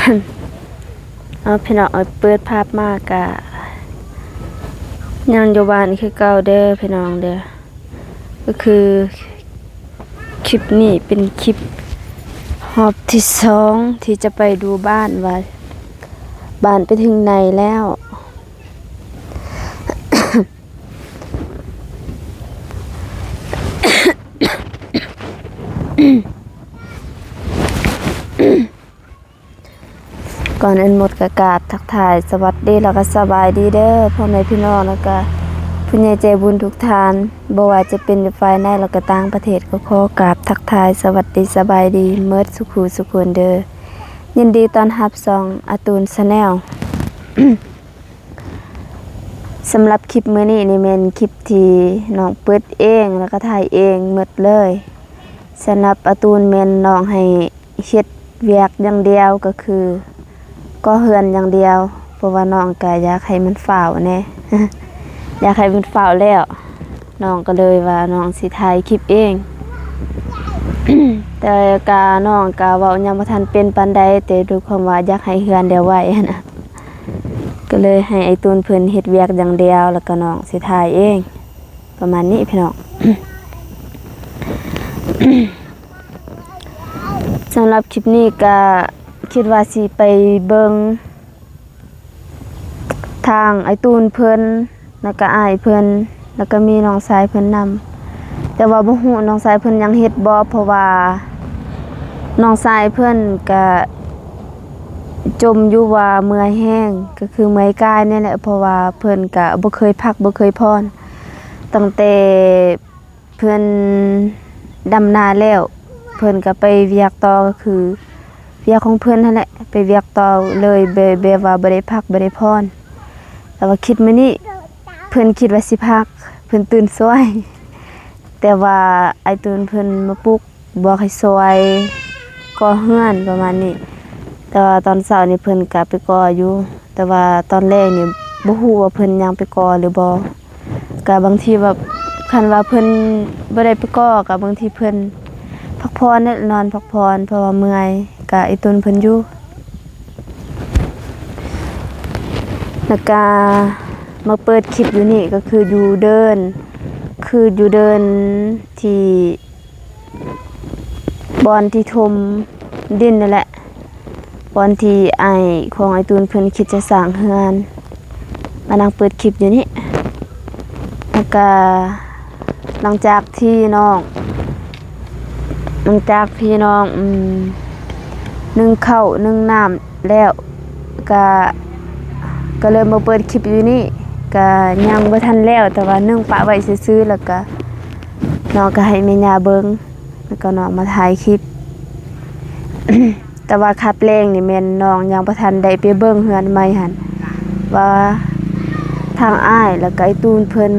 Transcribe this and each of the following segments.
ເອົາ ພີ່ນ້ອງເອີຍ ເປີດພາບມາກະຍັງຢູ່ບ້ານຄືເກົ່າເດີພີ່ນ້ອງເດີ. ກໍຄືຄລິບນີ້ເປັນຄລິບຮອບທີສອງທີ່ຈະໄປດູບ້ານວ່າ ບ້ານໄປເຖິງໃດແລ້ວ. ກ່ອນອື່ນໝົດກໍກາບທັກທາຍສະຫວັດດີ ແລ້ວກໍສະບາຍດີເດີພໍ່ແມ່ພີ່ນ້ອງ ແລ້ວກໍຜູ້ໃຫຍ່ໃຈບຸນທຸກທ່ານ ບໍ່ວ່າຈະເປັນຢູ່ຝ່າຍໃນ ແລ້ວກໍຕ່າງປະເທດ ກໍຂໍກາບທັກທາຍສະຫວັດດີສະບາຍດີໝົດສູ່ຜູ້ສູ່ຄົນເດີ. ຍິນດີຕ້ອນຮັບຊ່ອງອາຕູນ Channel. ສຳລັບຄລິບມື້ນີ້ນີ້ແມ່ນຄລິບທີ່ນ້ອງເປີດເອງ ແລ້ວກໍຖ່າຍເອງໝົດເລີຍ. ສຳລັບອາຕູນແມ່ນນ້ອງໃຫ້ເຮັດວຽກຢ່າງດຽວ ກໍຄືກໍ່ເຮືອນຢ່າງດຽວ ເພາະວ່ານ້ອງກໍຢາກໃຫ້ມັນຟ້າວແດ່ ຢາກໃຫ້ມັນຟ້າວແລ້ວ ນ້ອງກໍເລີຍວ່ານ້ອງຊິຖ່າຍຄລິບເອງ ແຕ່ກະນ້ອງກະເວົ້າຍັງບໍ່ທັນເປັນປານໃດ ແຕ່ດ້ວຍຄວາມວ່າຢາກໃຫ້ເຮືອນແລ້ວໄວຫັ້ນນະ ກໍເລີຍໃຫ້ອ້າຍຕູນເພິ່ນເຮັດວຽກຢ່າງດຽວ ແລ້ວກໍນ້ອງຊິຖ່າຍເອງ ປະມານນີ້ພີ່ນ້ອງ. ສຳລັບຄລິບນີ້ກະຄິດວ່າຊິໄປເບິ່ງ ທາງອ້າຍຕູນເພິ່ນ ແລ້ວກະອ້າຍເພິ່ນ ແລ້ວກະມີນ້ອງຊາຍເພິ່ນນຳ ແຕ່ວ່າບໍ່ຮູ້ນ້ອງຊາຍເພິ່ນຍັງເຮັດບໍ່ ເພາະວ່ານ້ອງຊາຍເພິ່ນກະຈົ່ມຢູ່ວ່າເມື່ອຍແຮງ ກໍຄືເມື່ອຍກາຍນີ້ແຫຼະ ເພາະວ່າເພິ່ນກະບໍ່ເຄີຍພັກບໍ່ເຄີຍຜ່ອນ ຕັ້ງແຕ່ ເພິ່ນດຳນາແລ້ວ ເພິ່ນກໍໄປວຽກຕໍ່ ກໍຄືວຽກຂອງເພິ່ນຫັ້ນແຫຼະ ໄປວຽກຕໍ່ເລີຍ ແບບ ແບບວ່າບໍ່ໄດ້ພັກບໍ່ໄດ້ຜ່ອນ. ແຕ່ວ່າຄລິບມື້ນີ້ ເພິ່ນຄິດວ່າຊິພັກ ເພິ່ນຕື່ນສວຍ ແຕ່ວ່າອ້າຍຕູນເພິ່ນມາປຸກ ບອກໃຫ້ຊ່ວຍກໍ່ເຮືອນປະມານນີ້ ແຕ່ວ່າຕອນເຊົ້ານີ້ເພິ່ນກະໄປກໍ່ຢູ່ ແຕ່ວ່າຕອນແລງນີ້ບໍ່ຮູ້ວ່າເພິ່ນຍັງໄປກໍ່ຫຼືບໍ່ ກະບາງທີແບບ ຄັນວ່າເພິ່ນບໍ່ໄດ້ໄປກໍ່ ກະບາງທີເພິ່ນພັກຜ່ອນແຫຼະ ນອນພັກຜ່ອນ ເພາະວ່າເມື່ອຍ ກະອີ່ຕົນເພິ່ນຢູ່ ແລ້ວກະມາເປີດຄລິບຢູ່ນີ້ ກໍຄືຢູ່ເດີ່ນ ຄືຢູ່ເດີ່ນທີ່ ບ່ອນທີ່ຖົມດິນນັ້ນແຫຼະ ບ່ອນທີ່ອ້າຍຂອງອ້າຍຕູນເພິ່ນຄິດຈະສ້າງເຮືອນ ມານັ່ງເປີດຄລິບຢູ່ນີ້ ແລ້ວກະຫຼັງຈາກທີ່ນ້ອງ ຫຼັງຈາກທີ່ນ້ອງ ອືມ ໜຶ້ງເຂົ້າໜຶ້ງນ້ຳແລ້ວ ກະ ກະເລີ່ມມາເປີດຄລິບຢູ່ນີ້ ກະຍັງບໍ່ທັນແລ້ວ ແຕ່ວ່າໜຶ້ງປະໄວ້ຊື່ໆ ແລ້ວກະ ນ້ອງກໍໃຫ້ແມ່ຍ່າເບິ່ງ ແລ້ວກໍນ້ອງມາຖ່າຍຄລິບ ແຕ່ວ່າຄາບແລງນີ້ແມ່ນນ້ອງຍັງບໍ່ທັນໄດ້ໄປເບິ່ງເຮືອນໃໝ່ຫັ້ນ ວ່າທາງອ້າຍ ແລ້ວກໍໄອ້ຕູນເພິ່ນ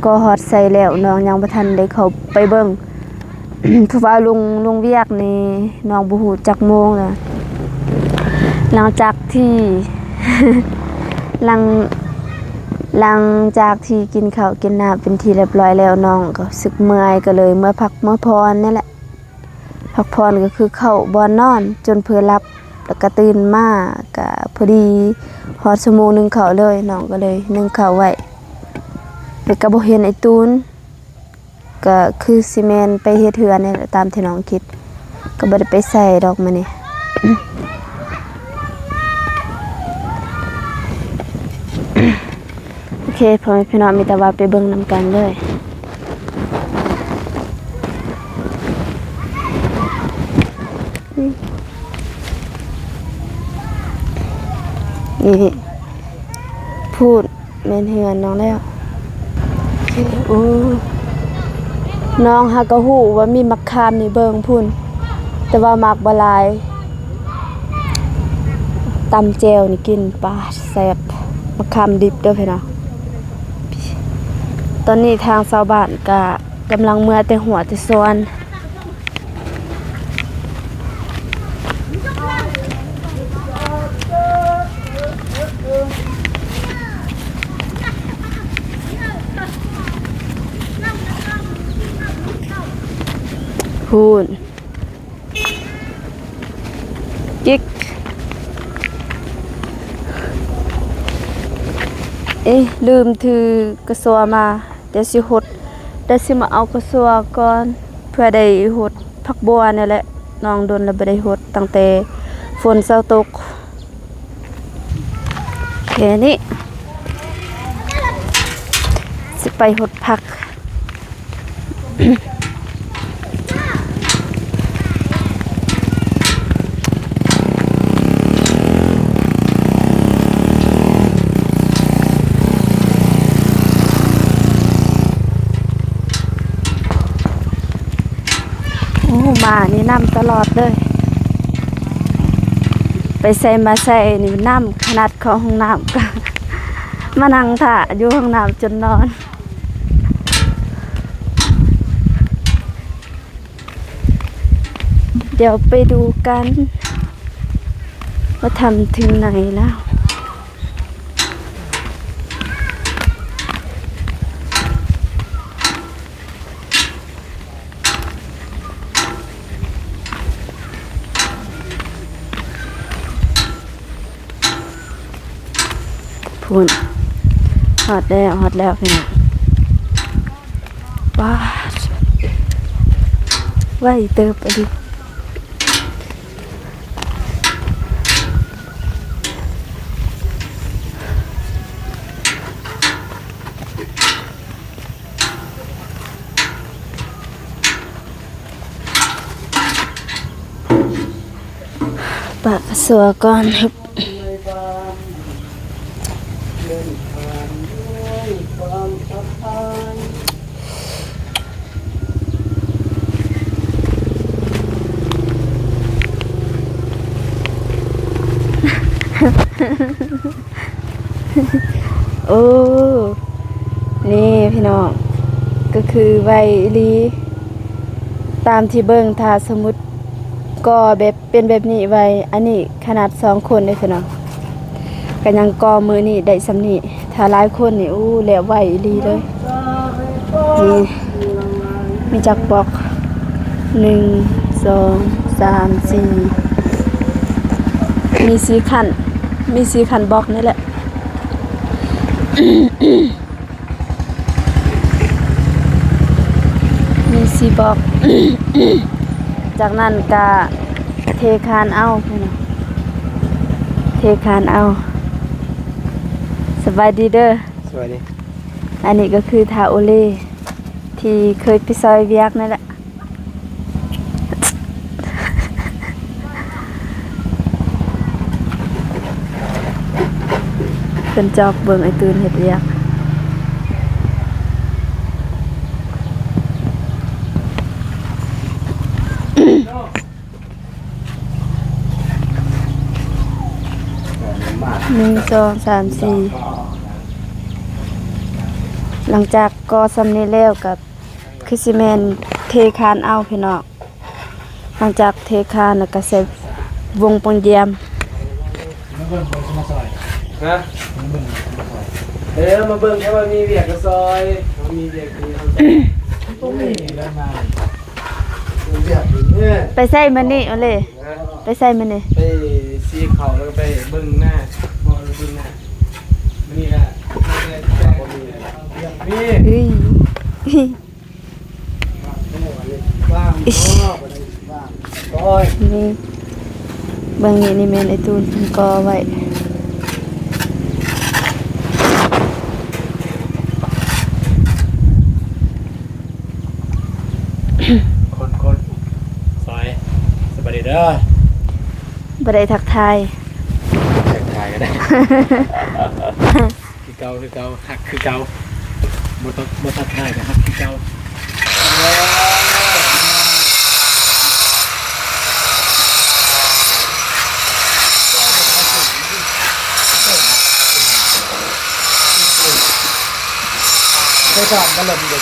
ກໍຮອດໃສແລ້ວ ນ້ອງຍັງບໍ່ທັນໄດ້ເຂົ້າໄປເບິ່ງ ເພາະວ່າລົງ ລົງວຽກນີ້ນ້ອງບໍ່ຮູ້ຈັກໂມງແລ້ວ ຫຼັງຈາກທີ່ ຫຼັງ ຫຼັງຈາກທີ່ກິນເຂົ້າກິນນ້ຳເປັນທີ່ຮຽບຮ້ອຍແລ້ວ ນ້ອງກໍຮູ້ສຶກເມື່ອຍ ກໍເລີຍເມືອພັກເມືອຜ່ອນນີ້ແຫຼະ ພັກຜ່ອນກໍຄືເຂົ້າບ່ອນນອນຈົນເພີ່ນຫຼັບ ແລ້ວກໍຕື່ນມາກໍພໍດີຮອດຊົ່ວໂມງໜຶ້ງເຂົ້າເລີຍ ນ້ອງກໍເລີຍໜຶ້ງເຂົ້າໄວ້ ແລ້ວກໍບໍ່ເຫັນໄອ້ຕູນ ກໍຄືຊິແມ່ນໄປເຮັດເຮືອນນີ້ແຫຼະ ຕາມທີ່ນ້ອງຄິດ ກໍບໍ່ໄດ້ໄປໃສດອກມື້ນີ້. ໂອເຄ ພໍ່ແມ່ພີ່ນ້ອງ ມີແຕ່ວ່າໄປເບິ່ງນຳກັນເລີຍ. ນີ້ ພຸ້ນແມ່ນເຮືອນນ້ອງແລ້ວ. ໂອ້ ນ້ອງຫາກໍຮູ້ວ່າມີໝາກຂາມນີ້ ເບິ່ງພຸ້ນ ແຕ່ວ່າໝາກບໍ່ຫຼາຍ. ຕຳແຈ່ວນີ້ກິນ ປາດ ແຊບ ໝາກຂາມດິບເດີພີ່ນ້ອງ. ຕອນນີ້ທາງຊາວບ້ານກະກຳລັງເມືອແຕ່ຮົ້ວແຕ່ສວນ. ພຸ້ນ ຈິກ ເອີ ລືມຖືກະຊວມາ ດຽວຊິຫົດ ດຽວຊິມາເອົາກະຊວກ່ອນ ເພື່ອໄດ້ຫົດຜັກບົວນີ້ແຫຼະ ນ້ອງດົນລະບໍ່ໄດ້ຫົດຕັ້ງແຕ່ຝົນເຊົາຕົກ. ແຄ່ນີ້ ຊິໄປຫົດຜັກ. ໂອ້ ໝານີ້ນຳຕະຫຼອດເລີຍ ໄປໃສມາໃສນີ້ນຳ ຂະໜາດເຂົ້າຫ້ອງນ້ຳກະມານັ່ງຖ້າຢູ່ຫ້ອງນ້ຳຈົນນອນ. ດຽວໄປດູກັນວ່າທຳເຖິງໄຫນແລ້ວ. ພຸ້ນ ຮອດແລ້ວ ຮອດແລ້ວພີ່ນ້ອງ. ປາດ ໄວເຕີບອີ່ຫຼີ. ປະກະຊວກ່ອນ. ໂອ້ ນີ້ພີ່ນ້ອງ ກະຄືໄວອີ່ຫຼີ ຕາມທີ່ເບິ່ງ ຖ້າສົມມຸດກໍ່ແບບ ເປັນແບບນີ້ໄວ. ອັນນີ້ຂະໜາດສອງຄົນເດ້ພີ່ນ້ອງ ກະຍັງກໍ່ມື້ນີ້ໄດ້ສ່ຳນີ້ ຖ້າຫຼາຍຄົນນີ້ ໂອ້ ແລ້ວໄວອີ່ຫຼີເລີຍ. ນີ້ ມີຈັກບລັອກ ໜຶ່ງ ສອງ ສາມ ສີ່ ມີສີ່ຂັ້ນ ມີສີ່ຂັ້ນບລັອກນີ້ແຫຼະ. ມີສີ່ບລັອກ ຈາກນັ້ນກະເທຄານເອົາ ເທຄານເອົາ. ສະບາຍດີເດີ. ສະບາຍດີ. ອັນນີ້ກະຄືທ້າວໂອເລ ທີ່ເຄີຍໄປຊ່ອຍວຽກນັ້ນແຫຼະ. ເພິ່ນຈອບເບິ່ງໄອ້ຕູນເຮັດວຽກ. ໜຶ່ງ ສອງ ສາມ ສີ່ ຫຼັງຈາກກໍ່ສ່ຳນີ້ແລ້ວກະ ຄືຊິແມ່ນເທຄານເອົາພີ່ນ້ອງ. ຫຼັງຈາກເທຄານແລ້ວກະໃສ່ວົງປ່ອງຢ້ຽມ. ມາເບິ່ງ ເບິ່ງຊິມາຊ່ອຍ ຮະ ມາເບິ່ງ ມາຊ່ອຍ ເອີ ມາເບິ່ງ ຖ້າວ່າມີວຽກກະຊ່ອຍ ເຮົາມີວຽກດີເຮົາຊ່ອຍ. ບໍ່ມີແລ້ວມາ ວຽກນີ້ ໄປໃສມື້ນີ້ໂອເລ? ຮະ ໄປໃສມື້ນີ້? ໄປສີເຂົ້າ ແລ້ວກະໄປເບິ່ງນາ ບໍ່ ເບິ່ງນາ. ມື້ນີ້ກະ ບໍ່ມີແລ້ວ ວຽກນີ້ ເອີຍ. ນີ້ ເບິ່ງນີ້ ນີ້ແມ່ນໄອ້ຕູນເພິ່ນກໍ່ໄວ້. ຄົນ ຄົນ ສອຍ ສະບາຍດີເດີ. ບໍ່ໄດ້ທັກທາຍ ທັກທາຍກະໄດ້. ຄືເກົ່າ ຄືເກົ່າ ຮັກຄືເກົ່າ ບໍ່ຕ້ອງ ບໍ່ທັກທາຍກະຮັກຄືເກົ່າ. ໄປຕາມກະເລີຍເດ້.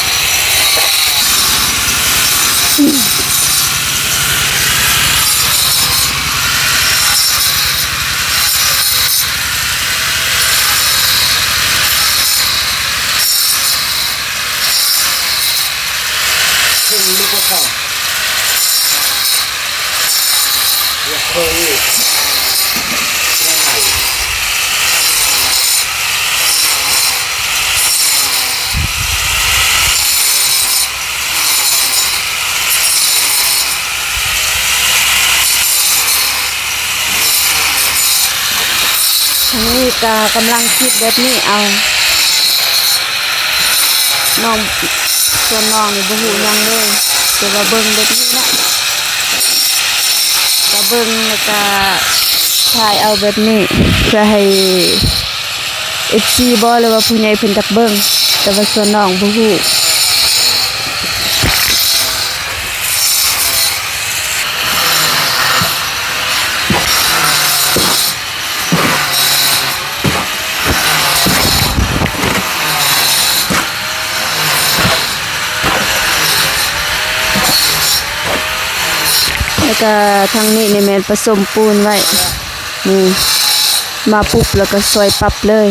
ເ ອັນນີ້ກະກຳລັງຄິດແບບນີ້ເອົາ ນ້ອງ ສ່ວນນ້ອງນີ້ບໍ່ຮູ້ຫຍັງເລີຍ ແຕ່ວ່າເບິ່ງແບບນີ້ແຫຼະ ກະເບິ່ງແລ້ວກະຖ່າຍເອົາແບບນີ້ ເພື່ອໃຫ້ ເອັຟຊີ ບໍ ຫຼືວ່າຜູ້ໃຫຍ່ເພິ່ນຢາກເບິ່ງ ແຕ່ວ່າສ່ວນນ້ອງບໍ່ຮູ້. ແລ້ວກະທາງນີ້ນີ້ແມ່ນປະສົມປູນໄວ້ ນີ້ ມາປຸບແລ້ວກະຊ່ອຍປັບເລີຍ.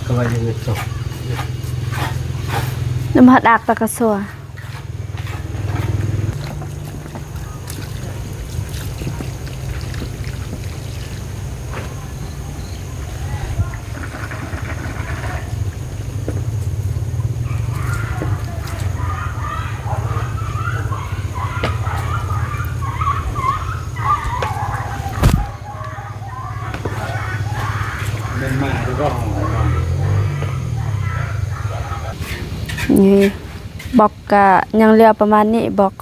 ກະວ່າຍັງໄດ້ຕົກ ນ້ຳຮັດອາກຕະກະຊົ່ວ. ນີ້ ບລັອກກະຍັງເຫຼືອປະມານນີ້ ບລັອກ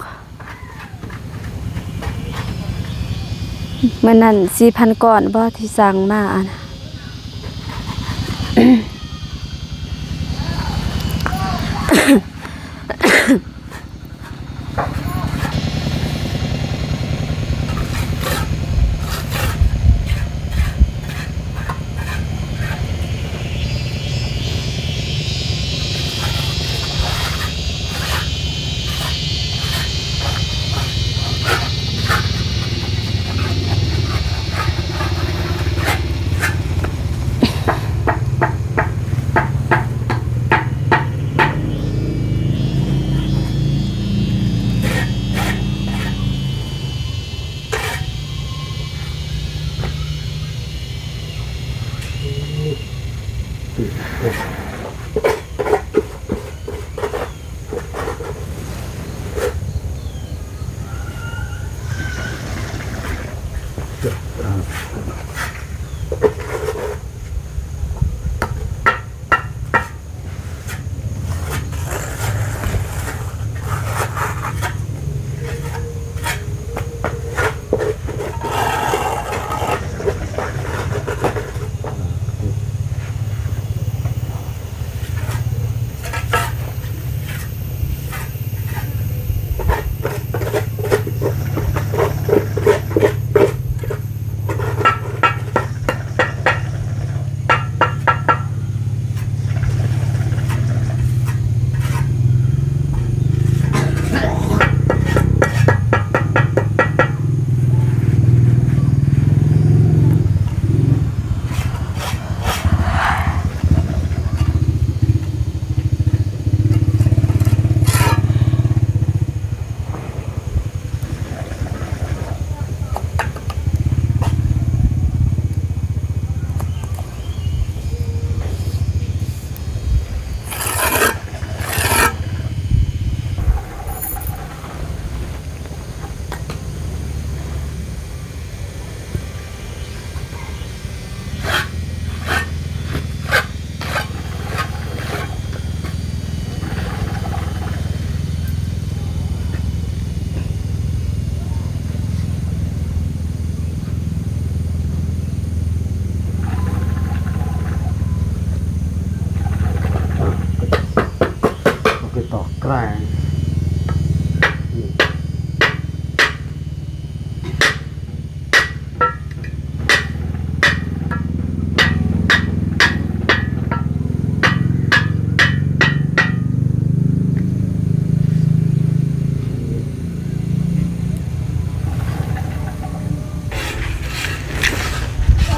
ມື້ນັ້ນສີ່ພັນກ້ອນບໍ ທີ່ສັ່ງມາອັນ ເ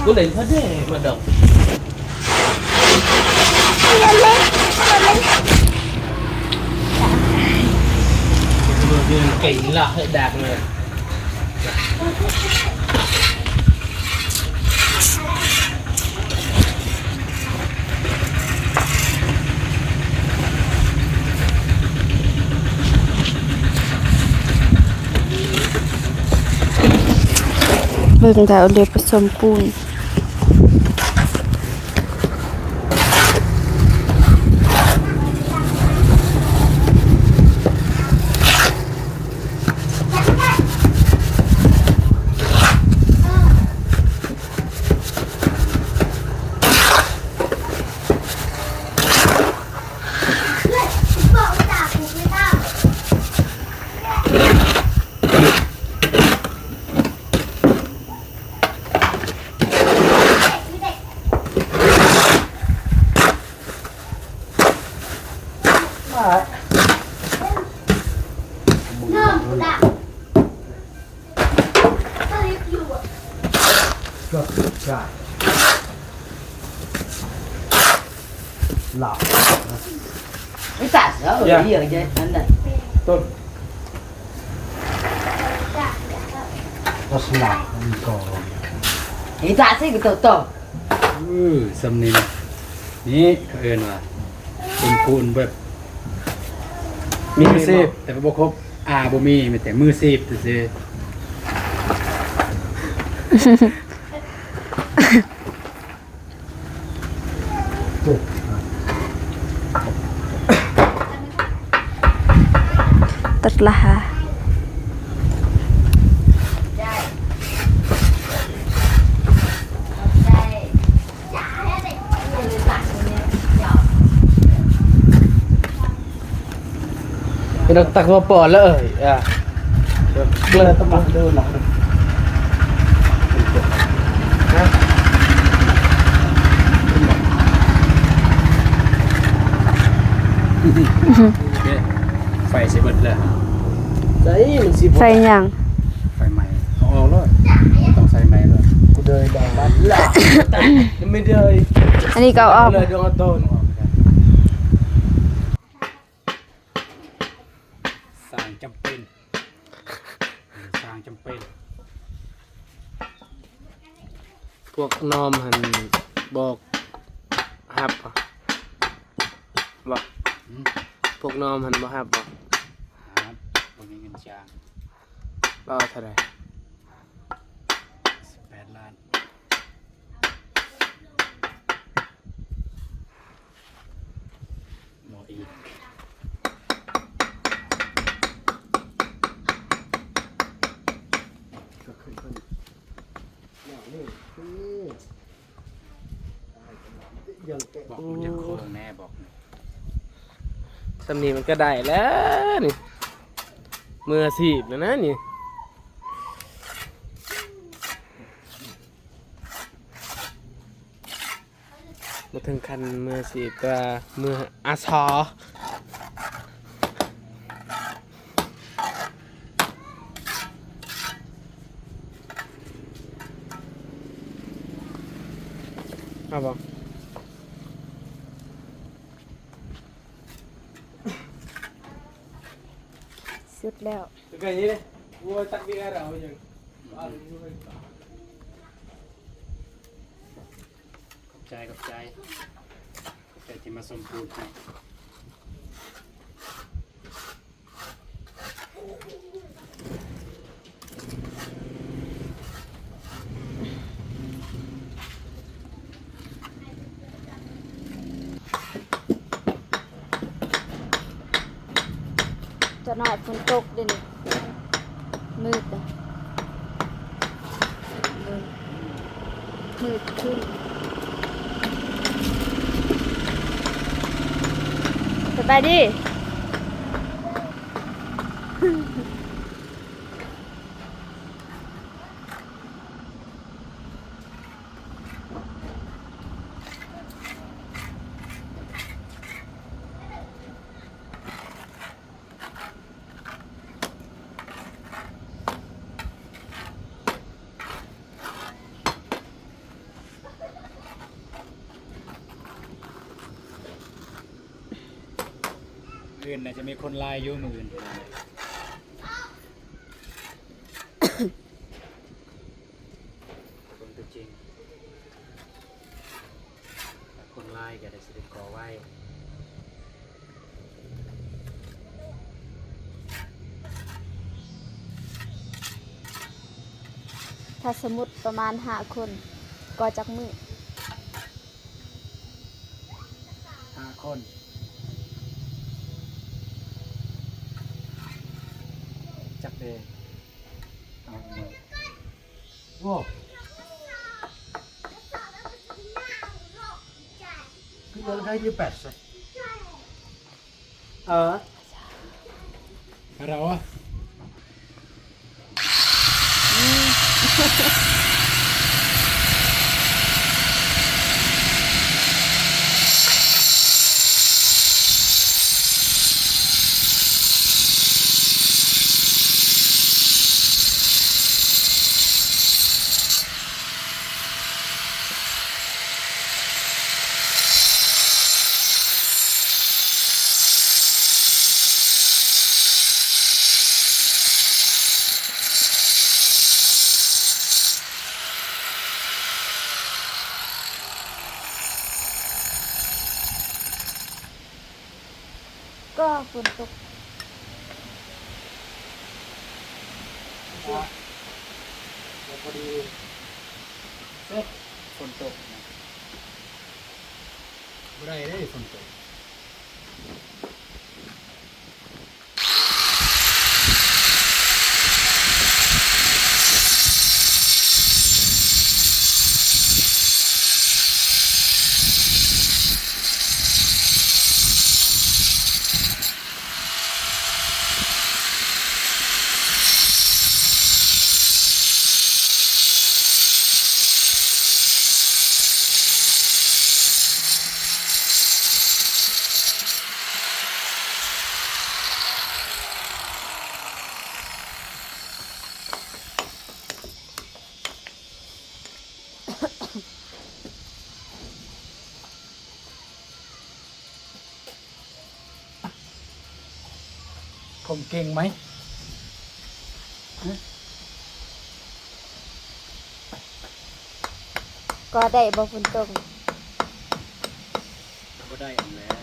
Boleh saja madam. Kain lah dak na. ເບິ່ງແລ້ວເລີຍປະສົມປູນ. ລາວ ໄປຕັດເອົາ ເອີ ເອີ ອັນນັ້ນ ຕົ້ນ ລັກສະນະມັນກໍ ໄປຕັດໃສ່ກະໂຕໂຕ ເອີ ສ່ຳນີ້ນະ ນີ້ເຂົາເອີ້ນວ່າ ເປັນຄູນແບບ ມີອາຊີບ ແຕ່ບໍ່ຄົບ ອາ ບໍ່ມີ ມີແຕ່ມືອາຊີບຊື່ໆ. ຕັດລະຫາ ເຮັດຕັກມາປອນແລ້ວເອີຍ ອ່າ ເລີຍຕະໝັກເດີນລະ ໄຟຊິເບິດແລ້ວ ໃສ່ມັນຊິ ໄຟຫຍັງ? ໄຟໃໝ່ ເອົາອອກໂລດ ຕ້ອງໃສ່ໃໝ່ໂລດ ກູເດີຍບາດລະ ຍັງບໍ່ເດີຍ ອັນນີ້ກໍເອົາອອກ ເລີຍດວງອາໂຕນ ສ້າງຈຳເປັນ ສ້າງຈຳເປັນ ພວກນອມຫັ້ນບໍ່ຮັບບໍ່? ບໍ່ ຫືມ? ພວກນອມຫັ້ນບໍ່ຮັບບໍ່? ຮັບ ບໍ່ມີເງິນຈ້າງ ລາວເທົ່າໃດ? ສິບແປດລ້ານ. ໝໍອີກ ບອກມັນຈະໂຄ້ງແນ່ບອກ ສ່ຳນີ້ມັນກະໄດ້ແລ້ວນີ້ ມືອາຊີບແລ້ວນະນີ້. ບໍ່ເຖິງຂັ້ນມືອາຊີບ ແຕ່ວ່າມືອາຊໍ ເອົາບໍ່? ສຸດແລ້ວ. ຂອບໃຈ ຂອບໃຈ ຂອບໃຈທີ່ມາສົມປູນໃຫ້. ຈັກໜ້ອຍຝົນຕົກເດ້ນີ້ ມືດ ມືດຂຶ້ນ. ສະບາຍດີ. อื่นน่าจะมีคนหลายอยู่มื้ออื่น เบิ่งตัวจริง ถ้าคนหลายก็ได้สิได้ก่อไว ถ้าสมมุติประมาณห้าคน ก่อจักมื้อ ห้าคนจักเด้ เอามา โอ้ คือว่าได้อยู่แปดสิบ เออ อะไรวะ ก็ฝนตก พอดีเสร็จ ฝนตกนะ บ่ได้เด้ ฝนตก ผมเก่งไหม ก็ได้บ่ฝนตก บ่ได้อันแล้ว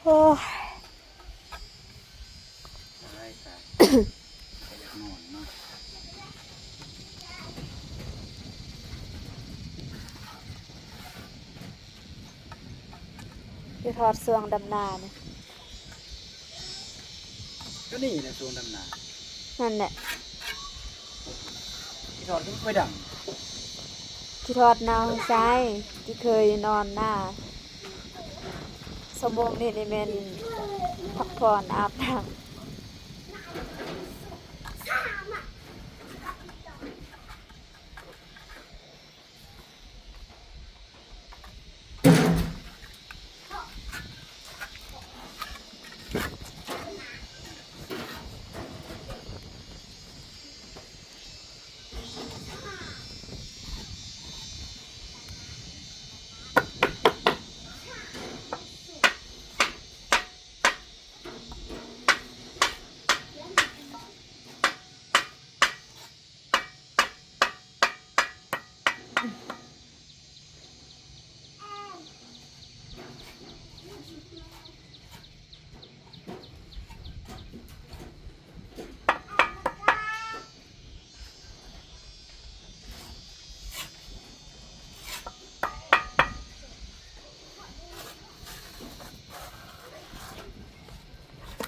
โอ้ย ตาย ตาย อยากนอนเนาะ คิดฮอดช่วงดำนานี่ ก็นี่แหละช่วงดำนา นั่นแหละ คิดฮอดคือไปดำ คิดฮอดน้องชายที่เคยนอนนา ชั่วโมงนี้นี่แม่นพักผ่อนอาบน้ำ เ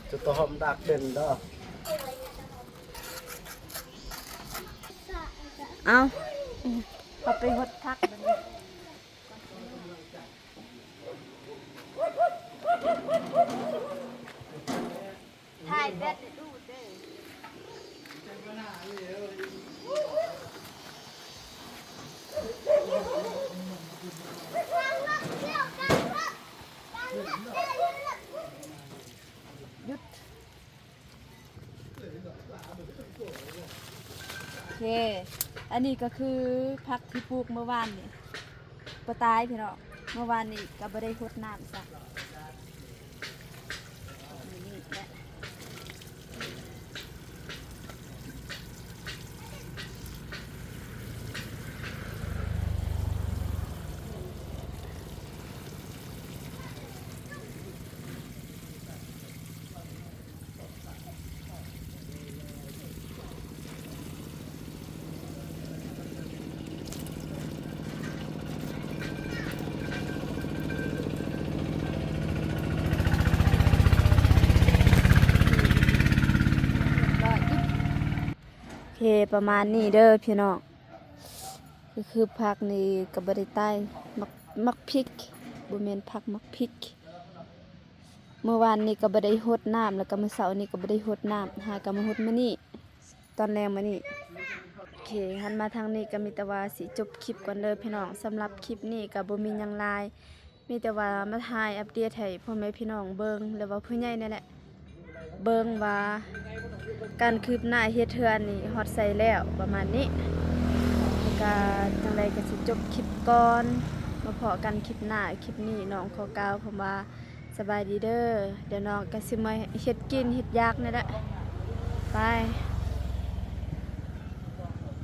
ຈະຕ້ອງດາກເປັນເດີ. ເອົາ ເຮົາໄປຫົດຜັກບັດນີ້. ຖ່າຍແບດດູເດີ. ຢຸດ. ໂອເຄ ອັນນີ້ກໍຄືຜັກທີ່ປູກເມື່ອວານນີ້ ບໍ່ຕາຍພີ່ນ້ອງ. ເມື່ອວານນີ້ກໍບໍ່ໄດ້ຫົດນ້ຳຊ້ຳ. ໂອເຄ ປະມານນີ້ເດີພີ່ນ້ອງ. ກໍຄືຜັກນີ້ກໍບໍ່ໄດ້ຕາຍ ໝາກ ໝາກພິກ ບໍ່ແມ່ນຜັກ ໝາກພິກ. ເມື່ອວານນີ້ກໍບໍ່ໄດ້ຫົດນ້ຳ ແລ້ວກໍມື້ເຊົ້ານີ້ກໍບໍ່ໄດ້ຫົດນ້ຳ ຫາກໍມາຫົດມື້ນີ້ ຕອນແລງມື້ນີ້. ໂອເຄ ຫັນມາທາງນີ້ກໍມີແຕ່ວ່າຊິຈົບຄລິບກ່ອນເດີພີ່ນ້ອງ. ສຳລັບຄລິບນີ້ກໍບໍ່ມີຫຍັງຫຼາຍ ມີແຕ່ວ່າມາຖ່າຍອັບເດດໃຫ້ພໍ່ແມ່ພີ່ນ້ອງເບິ່ງ ຫຼືວ່າຜູ້ໃຫຍ່ນີ້ແຫຼະ ເບິ່ງວ່າການຄືບໜ້າເຮັດເຮືອນນີ້ຮອດໃສແລ້ວ ປະມານນີ້. ແລ້ວກະຈັ່ງໃດກະຊິຈົບຄລິບກ່ອນ ມາພໍ້ກັນຄລິບໜ້າ. ຄລິບນີ້ນ້ອງຂໍກ່າວຄຳວ່າສະບາຍດີເດີ. ດຽວນ້ອງກະຊິມາເຮັດກິນເຮັດຢາກນີ້ແຫຼະ ບາຍ.